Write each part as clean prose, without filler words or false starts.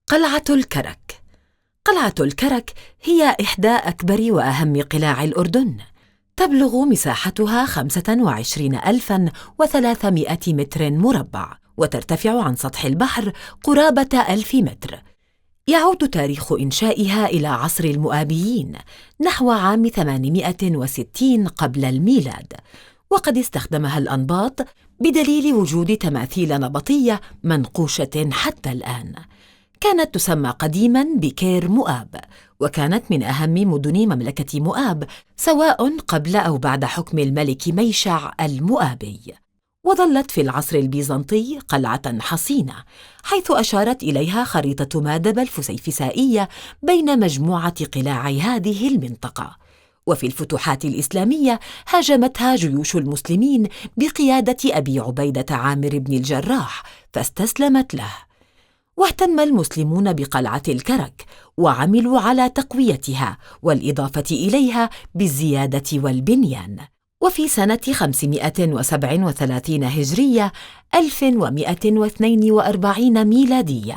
قلعة الكرك. قلعة الكرك هي إحدى أكبر وأهم قلاع الأردن، تبلغ مساحتها 25,300 متر مربع، وترتفع عن سطح البحر قرابة 1000 متر. يعود تاريخ إنشائها إلى عصر المؤابيين نحو عام 860 قبل الميلاد، وقد استخدمها الأنباط بدليل وجود تماثيل نبطية منقوشة حتى الآن. كانت تسمى قديماً بكير مؤاب، وكانت من أهم مدن مملكة مؤاب سواء قبل أو بعد حكم الملك ميشع المؤابي. وظلت في العصر البيزنطي قلعة حصينة، حيث أشارت إليها خريطة مادب الفسيفسائية بين مجموعة قلاع هذه المنطقة. وفي الفتوحات الإسلامية هاجمتها جيوش المسلمين بقيادة أبي عبيدة عامر بن الجراح فاستسلمت له. واهتم المسلمون بقلعة الكرك وعملوا على تقويتها والإضافة إليها بالزيادة والبنيان. وفي سنة 537 هجرية 1142 ميلادية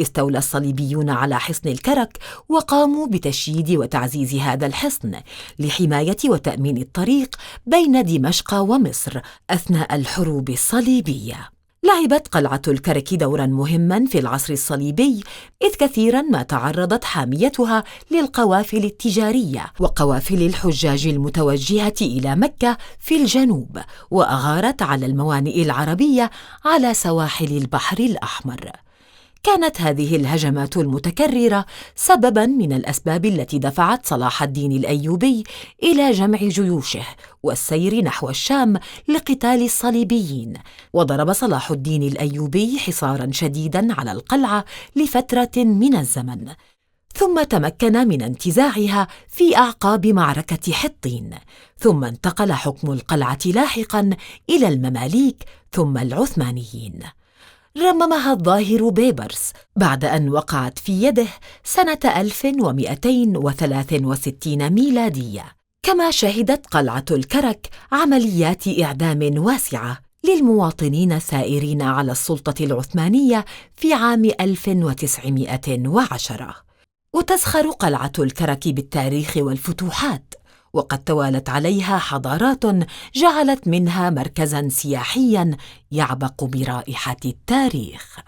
استولى الصليبيون على حصن الكرك وقاموا بتشييد وتعزيز هذا الحصن لحماية وتأمين الطريق بين دمشق ومصر أثناء الحروب الصليبية. لعبت قلعة الكرك دوراً مهماً في العصر الصليبي، إذ كثيراً ما تعرضت حاميتها للقوافل التجارية وقوافل الحجاج المتوجهة إلى مكة في الجنوب، وأغارت على الموانئ العربية على سواحل البحر الأحمر. كانت هذه الهجمات المتكررة سبباً من الأسباب التي دفعت صلاح الدين الأيوبي إلى جمع جيوشه والسير نحو الشام لقتال الصليبيين. وضرب صلاح الدين الأيوبي حصاراً شديداً على القلعة لفترة من الزمن، ثم تمكن من انتزاعها في أعقاب معركة حطين، ثم انتقل حكم القلعة لاحقاً إلى المماليك ثم العثمانيين. رممها الظاهر بيبرس بعد أن وقعت في يده سنة 1263 ميلادية. كما شهدت قلعة الكرك عمليات إعدام واسعة للمواطنين الثائرين على السلطة العثمانية في عام 1910. وتزخر قلعة الكرك بالتاريخ والفتوحات، وقد توالت عليها حضارات جعلت منها مركزاً سياحياً يعبق برائحة التاريخ.